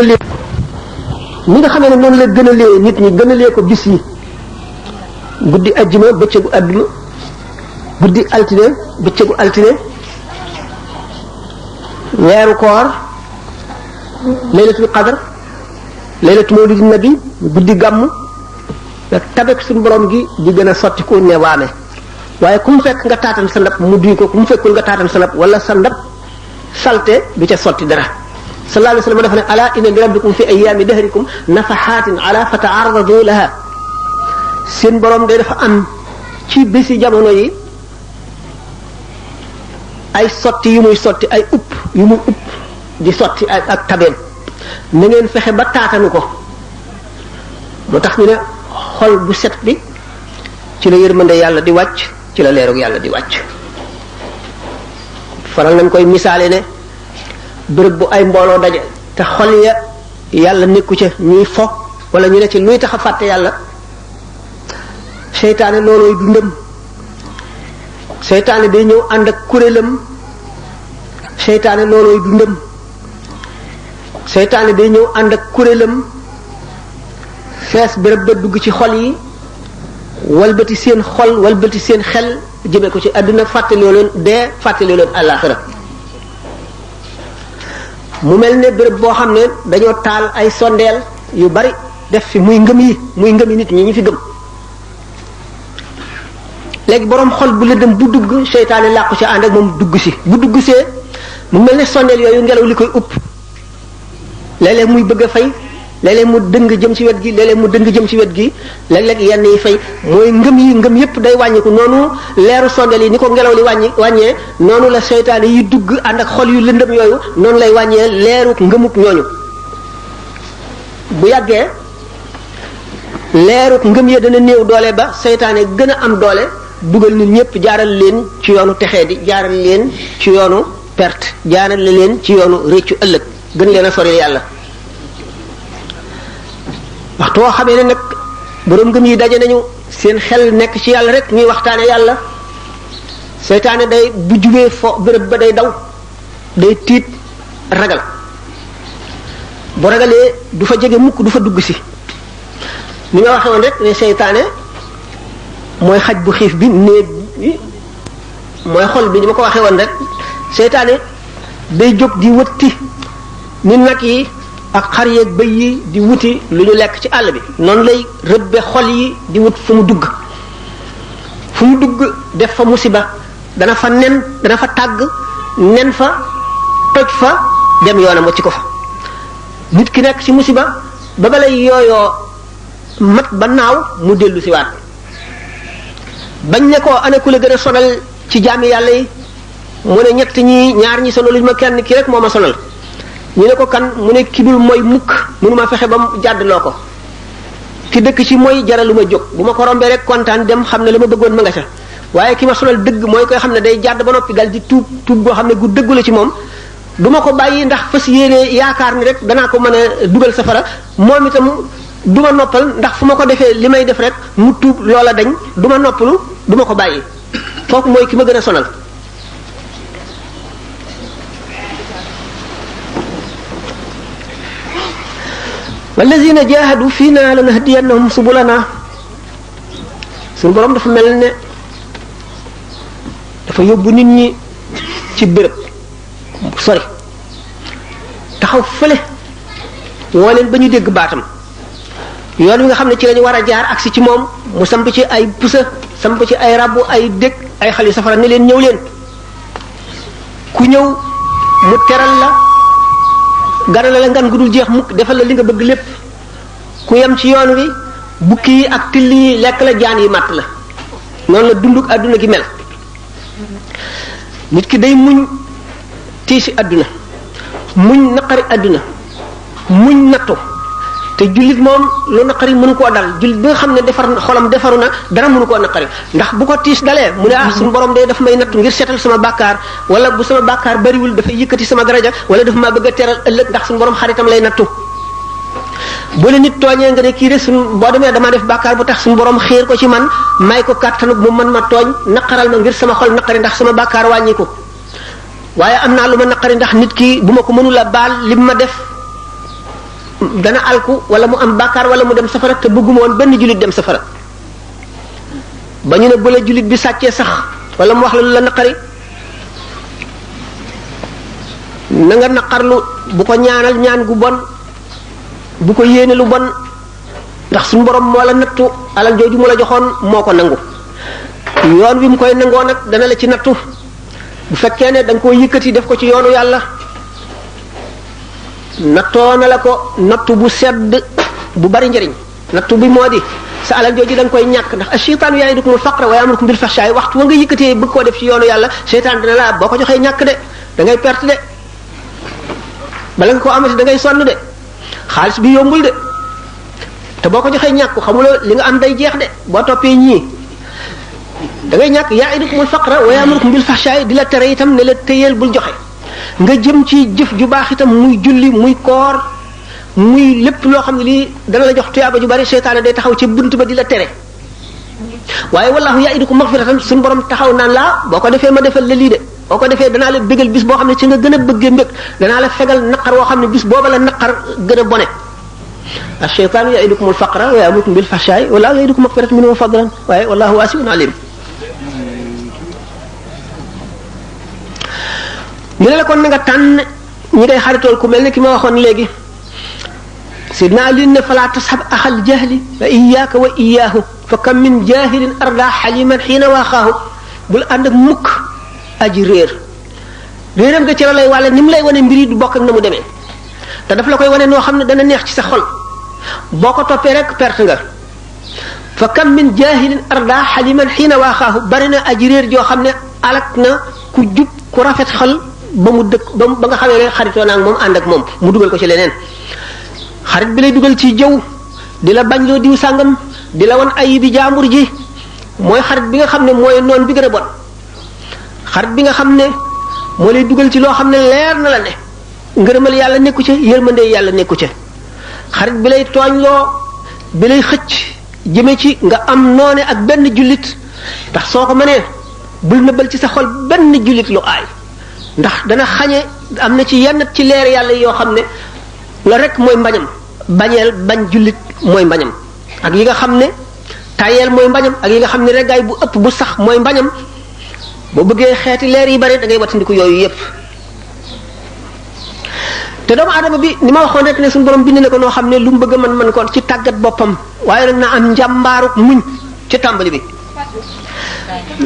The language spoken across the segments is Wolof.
gënalee ni nga xamee ne noonu la gënalee nit ñi gënalee ko bis yi guddi ajjuma bëccëgu àdduna guddi altine bëccëgu altine weeru koor laylatul qadr laylatu mawlidin nabi guddi gàmm ak tabek suñu borom gi di gën a sotti ku ne waame waaye ku mu fekk nga taatan sa ndab mu duy ko ku mu fekkul nga taatan sa ndab wala sa ndab salte du ca sotti dara sallallahu alayhi wa sallam dafa ne ala inna li rabbikum fi ayyaami dahrikum nafaxaatin ala fata'arradu laha seen borom day dafa am ci bési jamono yi ay sotti yu muy sotti ay yu muy upp di sotti ak tabeem na ngeen fexe ba taatanu ko moo tax ñu ne xol bu set bi ci la yërmande yàlla di wàcc ci la leerug yàlla di wàcc faral nañ koy misaale ne bërëb bu ay mbooloo daje te xol ya yàlla nekku ca ñuy fo wala ñu ne ci luy tax a fàtte yàlla seytaane loolooy dundam seytaane day ñëw ànd ak kuréelam seytaane loolooy dundam seytaane day ñëw ànd ak kuréelam fees béréb ba dugg ci xol yi walbati seen xol walbati seen xel jëme ko ci àdduna fàttaloo leen dee fàttaloo leen àllaaxira mu mel ne béréb boo xam ne dañoo taal ay sondeel yu bari def fi muy ngëm yi nit ñi fi gëm léegi boroom xol bu lëndëm bu dugg seytaane làqu ci ànd ak moom dugg si bu dugg see mu mel ne sondeel yooyu ngelaw li koy upp léeg-léeg muy bëgg a fay léeg-léeg mu dëng jëm ci wet gi léeg-léeg mu dëng jëm ci wet gi léeg-léeg yenn yi fay mooy ngëm yépp day wàññiku noonu leeru sondeel yi ni ko ngelaw li wàññee noonu la seytaane yi dugg ànd ak xol yu lëndëm yooyu noonu lay wàññee leeru ngëmuk ñooñu bu yàggee leeru ngëm ya dana néew doole ba seytaane gën a am doole dugal nit ñépp jaaral leen ci yoonu texee di jaaral leen ci yoonu perte jaaral leen ci yoonu réccu ëllëg gën leen a sori yàlla waxtu woo xamee ne nag boroom ngëm yi daje nañu seen xel nekk ci yàlla rek ñuy waxtaane yàlla seytaane day bu jubee fo bërëb ba day daw day tiit ragal bu ragalee du fa jege mukk du fa dugg si ni nga waxe woon rek ne seytaane mooy xaj bu xiif bi néeg bi mooy xol bi ni ma ko waxee woon rek seytaane day jóg di wëtti ni nag yi ak xar yeeg bëy yi di wuti lu ñu lekk ci àll bi noonu lay rëbbe xol yi di wut fu mu dugg def fa musiba dana fa tàgg nen fa toj fa dem yoonam wacci ko fa nit ki nekk ci musiba ba balay yooyoo mat ba naaw mu dellu si waat bañ ne ko ana ku la gën a sonal ci jaami yàlla yi mu ne ñaar ñi sonaluñ ma kenn ki rek moo ma sonal ñu ne ko kan mu ne ki dul mooy mukk mënuma fexe ba mu jàddloo ko ki dëkk ci mooy jaralu ma jóg bu ma ko rombee rek kontaan dem xam ne la ma bëggoon ma nga ca waaye ki ma sonal dëgg mooy koy xam ne day jàdd ba noppi dal di tuub goo xam ne gu dëggu la ci moom du ma ko bàyyi ndax fas yéene yaakaar ni rek danaa ko mën a dugal safara moom itam du ma noppal ndax fu ma ko defee li may def rek mu tuub loola dañ du ma noppalu du ma ko bàyyi kooku mooy ki ma gën a sonal wallazina jahadu fiina lanahdiyannahum subulana suñu borom dafa mel ne dafa yóbbu nit ñi ci béréb sori taxaw fële woo leen ba ñu dégg baatam yoon wi nga xam ne ci lañu war a jaar agsi ci moom mu samp ci ay pusa samp ci ay rabbu ay dëkk ay xali safara ne leen ñëw leen ku ñëw mu teral la ganale la ngan gu dul jeex mukk defal la li nga bëgg lépp ku yem ci yoon wi bukki yi ak till yi lekk la jaan yi màtt la noonu la dunduk àdduna gi mel nit ki day muñ tiisi àdduna muñ naqari àdduna muñ nattu te jullit moom lu naqari mënu koo dal jullit bi nga xam ne xolam defaru na dara mënu koo naqari ndax bu ko tiis dalee mu ne suñu borom day daf may nattu ngir seetal sama bàkkaar wala bu sama bàkkaar bariwul dafay yëkkati sama daraja wala dafa maa bëgg a teral ëllëg ndax suñu borom xaritam lay nattu bu la nit tooñee nga ne kii de boo demee damaa def bàkkaar bu tax suñu borom xiir ko ci man may ko kàttanu mu mën ma tooñ naqaral ma ngir sama xol naqari ndax sama bàkkaar wàññi ko waaye am naa lu ma naqari ndax nit ki bu ma ko mënula baal lim ma def dana alku wala mu am bàkkaar wala mu dem safara te bëgguma woon benn jullit dem safara ba ñu ne bu la jullit bi sàccee sax wala mu wax la lu la naqari na nga naqarlu bu ko ñaanal ñaan gu bon bu ko yéene lu bon ndax suñu borom moo la nattu alal jooju mu la joxoon moo ko nangu yoon wi mu koy nangoo nag dana la ci nattu bu fekkee ne da nga koo yëkkati def ko ci yoonu yàlla nattoo na la ko nattu bu sedd bu bari njëriñ nattu bi moo di sa alal jooju da nga koy ñàkk ndax ash-shaytaanu ya'idukumul faqra wa ya'murukum bil fahshaa'i waxtu wa nga yëkkatee bëgg koo def ci yoonu yàlla seytaan dina la boo ko joxee ñàkk de da ngay perte de bala nga ko amati da ngay sonn de xaalis bi yombul de te boo ko joxee ñàkk xamuloo li nga am day jeex de boo toppee ñii da ngay ñàkk ya'idukumul faqra wa ya'murukum bil fahshaa'i di la tere itam ne la téyeel bul joxe nga jëm ci jëf ju baax itam muy julli muy koor muy lépp loo xam ne lii dana la jox tuyaaba ju bari seytaane day taxaw ci bunt ba di la tere waaye wallahu ya'idukum maghfiratan suñu borom taxaw naan laa boo ko defee ma defal la lii de boo ko defee danaa la bégal bis boo xam ne ci nga gën a bëggee mbég danaa la fegal naqar woo xam ne bis booba la naqar gën a bone ash-shaytaanu ya'idukumul faqra wa ya'murukum bil fahshaa'i wallahu ya'idukum maghfiratan minhu wa fadlan waaye wallahu waasi'un alim ñu ne la kon na nga tànn ñi ngay xaritool ku mel ne ki ma waxoon léegi sidna Ali ne fala tashab axal jahli wa iyyaka wa iyyahu fa kam min jahilin arda xaliman xiina waaxaahu bul ànd ak mukk aji réeram nga ci la lay wàlle ni mu lay wane mbir yi du bokk ak na mu demee te daf la koy wane noo xam ne dana neex ci sa xol boo ko toppee rek perte nga fa kam min jahilin arda xaliman xiina waaxaahu bari na aji réer joo xam ne alak na ku jub ku rafet xol ba mu dëkk ba nga xamee ne xaritoo naa ak moom ànd ak moom mu dugal ko ci leneen xarit bi lay dugal ci jëw di la bañ loo diw sàngam di la wan ayibi jaambur ji mooy xarit bi nga xam ne mooy noon bi gën a bon xarit bi nga xam ne moo lay dugal ci loo xam ne leer na la ne ngërëmal yàlla nekku ca yërmande yàlla nekku ca xarit bi lay tooñloo bi lay xëcc jëme ci nga am noone ak benn jullit ndax soo ko mënee bul nëbbal ci sa xol benn jullit lu aay ndax dana xañe am na ci yenn ci leer yàlla yoo xam ne la rek mooy mbañam bañeel bañ jullit mooy mbañam ak yi nga xam ne tayeel mooy mbañam ak yi nga xam ne reggaay bu ëpp bu sax mooy mbañam boo bëggee xeeti leer yi bari da ngay wattandiku yooyu yépp te doomu aadama bi ni ma waxoon rek ne suñu borom bind na ko noo xam ne lu mu bëgg man ko ci tàggat boppam waaye nag na am njàmbaaruk muñ ci tàmbali bi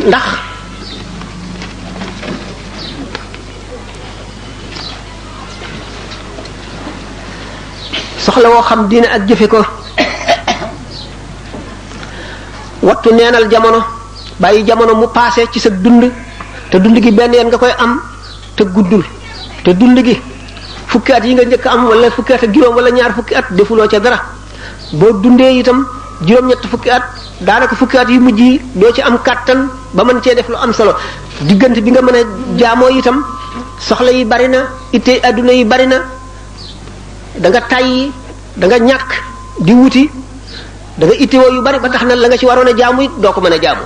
ndax soxla woo xam diine ak jëfe ko wattu neenal jamono bàyyi jamono mu paase ci sa dund te dund gi benn yoon nga koy am te guddul te dund gi fukki at yi nga njëkk am wala fukki at ak juróom wala ñaar fukki at defuloo ca dara boo dundee itam juróom-ñett fukki at daanaka fukki at yu mujj yi doo ci am kàttan ba mën cee def lu am solo diggante bi nga mën a jaamoo itam soxla yi bari na ittey adduna yi bari na da nga tàyyi da nga ñàkk di wuti da nga ittewoo yu bari ba tax na la nga ci waroon a jaamu it doo ko mën a jaamu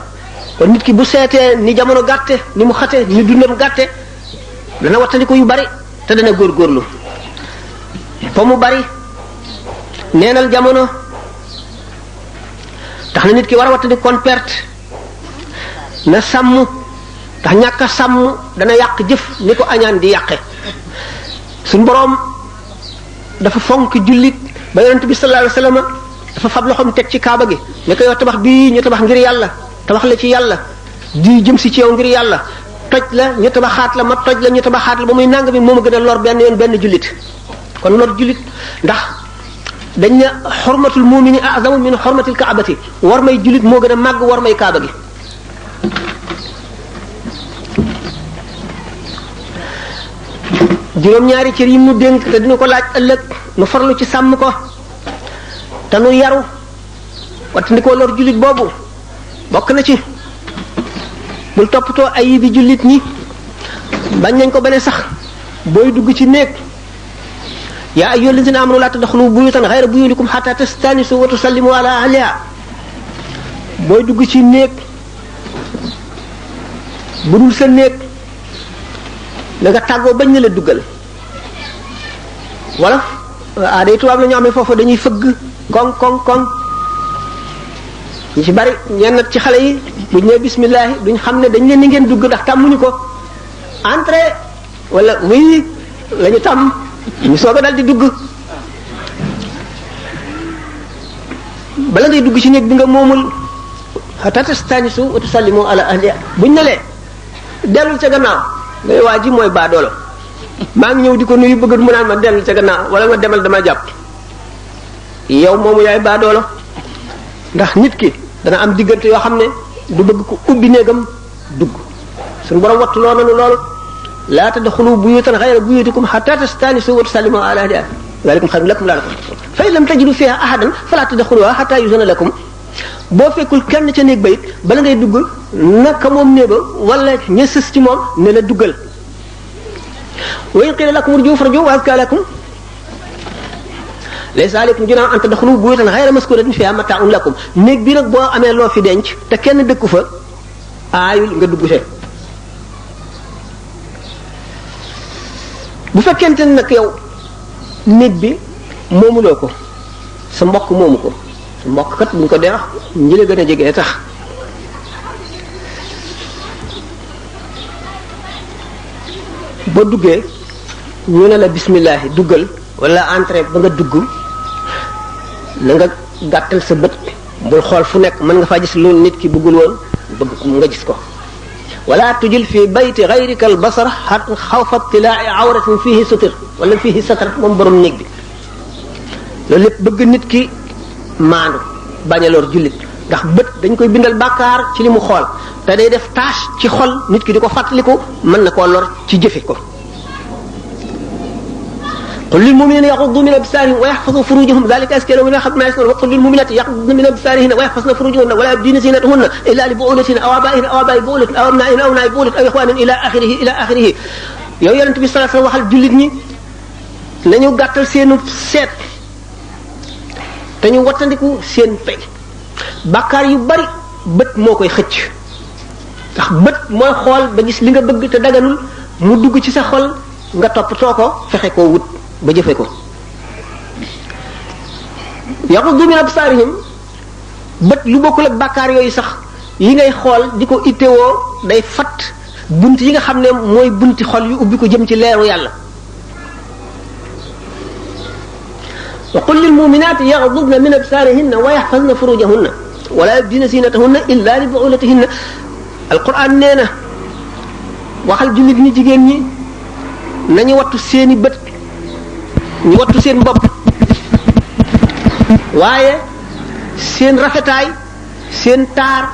kon nit ki bu seetee ni jamono gàtte ni mu xate ni dundam gàtte dana wattandiku yu bari te dana góorgóorlu fa mu bari neenal jamono tax na nit ki war a wattandiku kon perte na sàmm tax ñàkk a sàmm dana yàq jëf ni ko añaan di yàqe suñ boroom dafa fonk jullit ba yonent bi sallallahu alayhi wasallam dafa fab loxoom teg ci kaaba gi ne ko yow tabax bii ñu tabax ngir yàlla tabax la ci yàlla di jëm si ci yow ngir yàlla toj la ñu tabaxaat la ma toj la ñu tabaxaat la ba muy nang bi moom a gën a lor benn yoon benn jullit kon lor jullit ndax dañ ne xormatul mumini a'zamu min xormatil kaabati war may jullit moo gën a màgg war may kaaba gi juróom-ñaari cër yi mu dénk te dina ko laaj ëllëg nu farlu ci sàmm ko te nu yaru wattandikoo lor jullit boobu bokk na ci bul toppatoo ayi bi jullit ñi bañ nañ ko ba ne sax booy dugg ci néeg yaa ayyuhal lazina amanu laa tadxulu buyutan ghayra buyutikum hatta tastanisu wa tusallimu ala ahliha booy dugg ci néeg bu dul sa néeg na nga tàggoo bañ na la duggal wala day tubaab la ñu amee foofu dañuy fëgg koŋ koŋ koŋ ñu ci bari ñenn ci xale yi buñ ne bismillah duñ xam ne dañ leen ni ngeen dugg ndax tàmmuñu ko entrée wala oui la ñu tàmm ñu soog a dal di dugg bala ngay dugg ci néeg bi nga moomul hatta tastanisu wa tusallimu ala ahliha buñ ne lee dellul ca gannaaw ngay waa ji mooy baadoolo maa ngi ñëw di ko nuyu bëgg mu naan ma dellul ca gannaaw wala nga demal dama jàpp yow moomu yaay baadoolo ndax nit ki dana am diggante yoo xam ne du bëgg ko ubbi néegam dugg suñu borom wattu loo nanu loolu laa tadxulu buyutan xayra buyutikum hatta tastanisu wa tusallimu ala ahliha zalikum xayrun lakum la'allakum tashkurun fa in lam tajidu fiha ahadan fala tadxuluha hatta yuzana lakum boo fekkul kenn ca néeg ba it bala ngay dugg naka moom néeg ba wala ña sës ci moom ne la duggal wa in qila lakum urju farju wa azka lakum laysa alaykum junahun an tadxulu buyutan ghayra maskuratin fiha mata'un lakum néeg bi nag boo amee loo fi denc te kenn dëkku fa aayul nga dugg see bu fekkente ne nag yow néeg bi moomuloo ko sa mbokk moomu ko sa mbokk kat bu ñu ko dee wax ñi la gën a jege tax boo duggee ñu ne la bismillah duggal wala entrée ba nga dugg na nga gàttal sa bët bul xool fu nekk mën nga faa gis lu nit ki bëggul woon bëgg ko nga gis ko wala tujil fi bayti ghayrika al basar xawfa tilaa'i awratin fihi sutir wala fihi satar moom borom néeg bi loolu lépp bëgg nit ki maandu bañ a lor jullit ndax bët dañ koy bindal bàkkaar ci li mu xool te day def tâche ci xol nit ki di ko fàttaliku mën na koo lor ci jëfe ko qul lil mu'minina yaghuddu min absarihim wa yahfazu furujahum dhalika azka lahum min ma yasnun wa qul lil mu'minati yaghuddna min absarihinna wa yahfazna furujahunna wa la yubdina zinatahunna illa li bu'ulatihinna aw aba'ihinna aw aba'i bu'ulatin aw abna'ihina aw abna'i bu'ulatin aw ikhwanin ila akhirih yow yonent bi sallallahu alayhi wasallam waxal jullit ñi nañu gàttal seenu seet te ñu wattandiku seen fay bàkkaar yu bari bët moo koy xëcc ndax bët mooy xool ba gis li nga bëgg te daganul mu dugg ci sa xol nga toppatoo ko fexe koo wut ba jëfe ko yaghuddu min absarihim bët lu bokkul ak bàkkaar yooyu sax yi ngay xool di ko ittewoo day fat bunt yi nga xam ne mooy bunti xol yu ubbi ko jëm ci leeru yàlla wa qul lil mu'minati yaghdudna min absarihinna wa yahfazna furujahunna wa la yubdina zinatahunna illa li bu'ulatihinna alquran nee na waxal jullit ñi jigéen ñi nañu wattu seeni bët ñu wattu seen bopp waaye seen rafetaay seen taar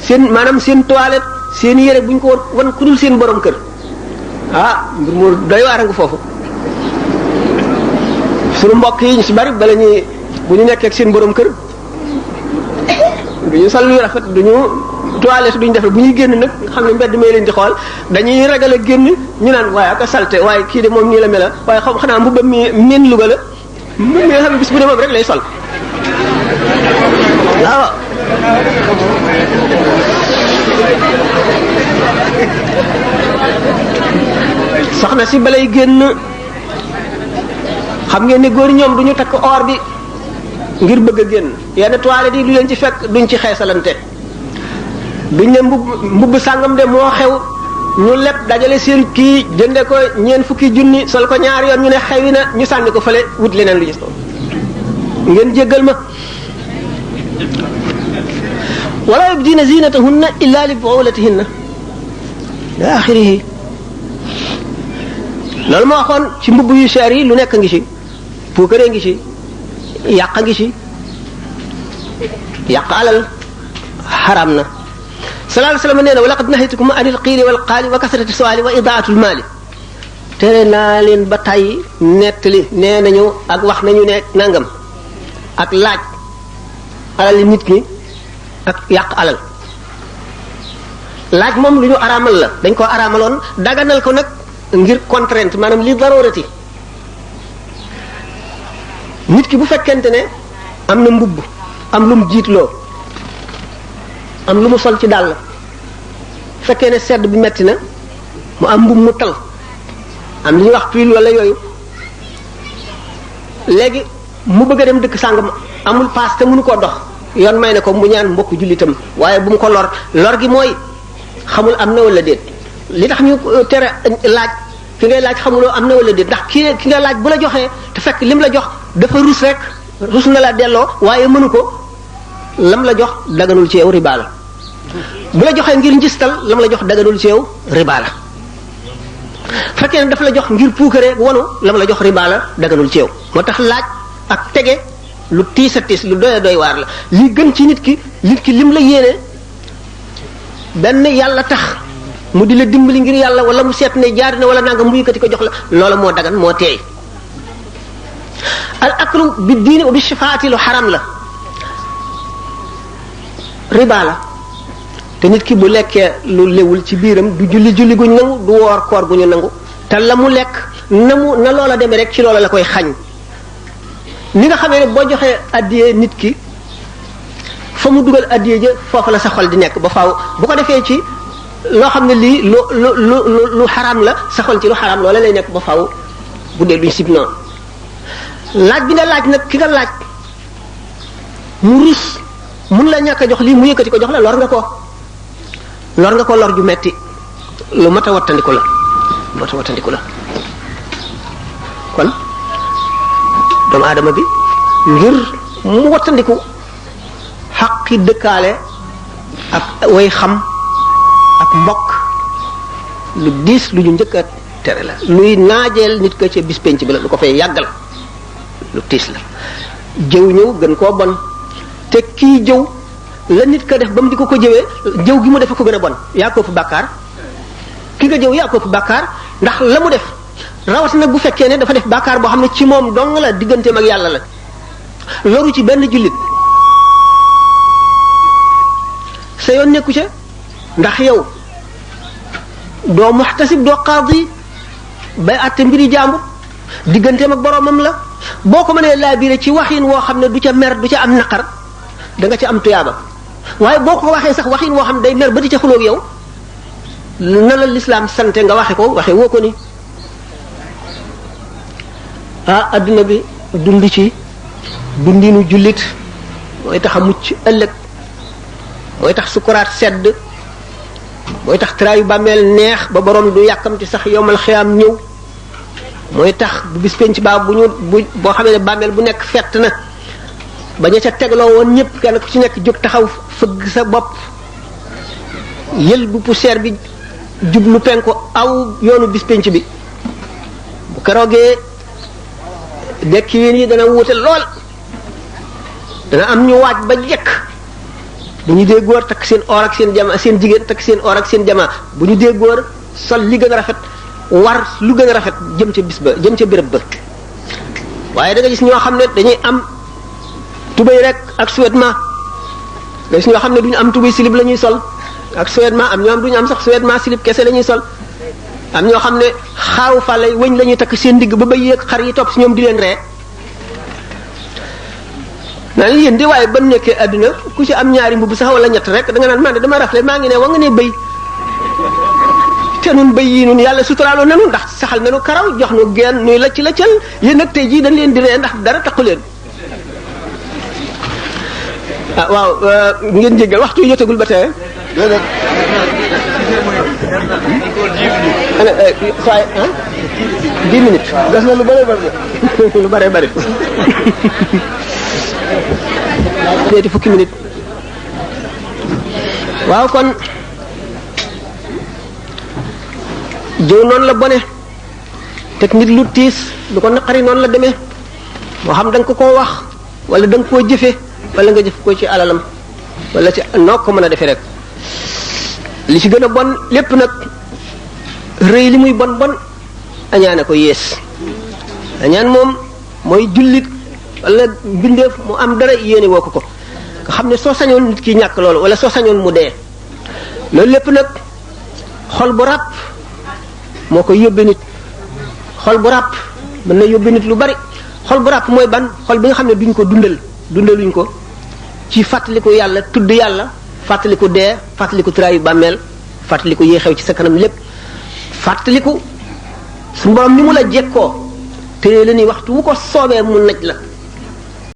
seen maanaam seen toilette seen yére bu ñu ko wan ku dul seen borom kër ah mbir mu doy waar nga foofu sunu mbokk yi ñu ci bari bala ñuy bu ñu nekkee ak seen borom kër du ñu sol lu rafet du ñu toilette duñ def bu ñuy génn nag nga xam ne mbedd may leen di xool dañuy ragal a génn ñu naan waaye ak a salte waaye kii de moom nii la mela waaye xam xanaa mbubbam mi miin Louga la mi nga xam ne bis bu ne moom rek lay sol waaw soxna si balay génn xam ngeen ne góor ñoom duñu takk or bi ngir bëgg a génn yenn toilette yi lu leen ci fekk duñ ci xeesalante duñ ne mbubb sàngam de moo xew ñu lepp dajale seen kii jënde ko ñeent fukki junni sol ko ñaari yoon ñu ne xewi na ñu sànni ko fële wut leneen lu gis ko ngeen jéggal ma wala yubdina zinatahunna illa li bu'ulatihinna ila axirihi loolu ma waxoon ci mbubb yu cher yi lu nekk ngi ci puukare ngi ci yàq ngi ci yàq alal xaram na sallallahu alayhi wasallam nee na wa laqad nahaytukum anil qiili wal qaali wa kasrati su'aali wa idaatul maali tere naa leen ba tey nettali nee nañu ak wax nañu ne nangam ak laaj alal nit ki ak yàq alal laaj moom lu ñu araamal la dañ ko araamaloon daganal ko nag ngir contrainte maanaam li darurati nit ki bu fekkente ne am na mbubb am lu mu jiitloo am lu mu sol ci dàll fekkee ne sedd bi metti na mu am mbubb mu tal am li ñuy wax tuile wala yooyu léegi mu bëgg a dem dëkk sàngam amul paas te mënu koo dox yoon may ne ko mu ñaan mbokk jullitam waaye bu mu ko lor gi mooy xamul am na wala déet li tax ñu tere laaj ki ngay laaj xamuloo am na wala déet ndax ki nga laaj bu la joxee te fekk lim la jox dafa rus na la delloo waaye mënu ko lam la jox daganul ci yow riba la bu la joxee ngir njistal lam la jox daganul ci yow riba la fekkee ne dafa la jox ngir puukare wanu lam la jox riba la daganul ci yow moo tax laaj ak tege lu tiis a tiis lu doy waar la li gën ci nit ki lim la yéene benn yàlla tax mu di la dimbali ngir yàlla wala mu seet ne jaar na wala nanga mu yëkkati ko jox la loola moo dagan moo teey al aklu bi diini bi shifaati lu xaram la riba la te nit ki bu lekkee lu lewul ci biiram du julli guñ nangu du woor koor gu ñu nangu te la mu lekk na loola demee rek ci loola la koy xañ ni nga xamee ne boo joxee addiyee nit ki fa mu dugal addiyee ja foofu la sa xol di nekk ba faaw bu ko defee ci loo xam ne lii lu xaraam la sa xol ci lu xaraam loola lay nekk ba faaw bu dee duñ sib noonu laaj bi nga laaj nag ki nga laaj mu rus mun la ñàkk a jox lii mu yëkkati ko jox la lor nga ko lor ju metti lu mat a wattandiku la kon doomu aadama bi ngir mu wattandiku xaqi dëkkaale ak way xam ak mbokk lu diis lu ñu njëkk a tere la luy naajeel nit ko ci bis penc bi la lu ko fay yàggal lu tiis la jëw ñëw gën koo bon te kii jëw la nit ka def ba mu di ko jëwee jëw gi mu defe ko gën a bon yaa ko fi bàkkaar ki nga jëw yaa ko fi bàkkaar ndax la mu def rawatina bu fekkee ne dafa def bàkkaar boo xam ne ci moom dong la digganteem ak yàlla la loru ci benn jullit sa yoon nekku ca ndax yow doo muxtasib doo qaadi bay àtte mbiri jàmbur digganteem ak boromam la boo ko mënee laabire ci waxin woo xam ne du ca mer du ca am naqar da nga ca am tuyaaba waaye boo ko waxee sax waxin woo xam ne day mer ba di ca xuloog yow na la lislaam sante nga waxe woo ko ni adduna bi dund ci dundinu jullit mooy tax a mucc ëllëg mooy tax sukuraat sedd mooy tax traayu bàmmeel neex ba borom du yàkkamti sax yowmal xiyaam ñëw mooy tax bu bis penc baa boo xamee ne bàmmeel bu nekk fett na ba ña ca tegloo woon ñëpp kenn ku ci nekk jóg taxaw fëgg sa bopp yël bu poussière bi jublu penku aw yoonu bis penc bi bu keroogee dekki ween yi dana wuute lool dana am ñu waaj ba jekk bu ñu dee góor takk seen or ak seen jama seen jigéen takk seen or ak seen jama bu ñu dee góor sol li gën a rafet war lu gën a rafet jëm ca bis ba jëm ca béréb ba waaye da nga gis ñoo xam ne dañuy am tubéy rek ak sous-vêtement nga gis ñoo xam ne duñu am tubéy silib la ñuy sol ak sous-vêtement am ñoo am duñu am sax sous-vêtement silib kese la ñuy sol am ñoo xam ne xaawu fàlle wëñ la ñuy takk seen digg ba bay yéeg xar yi topp si ñoom di leen ree naan yéen di waaye ba nekkee àdduna ku ci am ñaari mbubb sax wala ñett rek da nga naan man de dama rafle maa ngi ne wa nga ne bëy te nun bëy yi nun yàlla suturaaloo nanu ndax saxal nanu karaw jox nu geen nuy lacc laccal yéen nag tey jii dañ leen di ree ndax dara taxu leen waaw ngeen jéggal waxtu yu jotagul ba tey waaye 10 minutes des na lu bare bari lu bare bari ñetti fukki minutes waaw kon jëw noonu la bone teg nit lu tiis lu ko naqari noonu la demee moo xam da nga ko koo wax wala da nga koo jëfe wala nga jëf ko ci alalam wala ci noo ko mën a defee rek li ci gën a bon lépp nag rëy li muy bon bon añaane ko yées añaan moom mooy jullit wala mbindeef mu am dara yéene woo ko nga xam ne soo sañoon nit ki ñàkk loolu wala soo sañoon mu dee loolu lépp nag xol bu ràpp moo koy yóbbe nit xol bu ràpp mën na yóbbe nit lu bari xol bu ràpp mooy ban xol bi nga xam ne duñ ko dundaluñ ko ci fàttaliku yàlla tudd yàlla fàttaliku dee fàttaliku traayu bàmmeel fàttaliku yee xew ci sa kanam lépp fàttaliku suñu borom ni mu la jekkoo téye la ni waxtu wu ko soobee mu naj la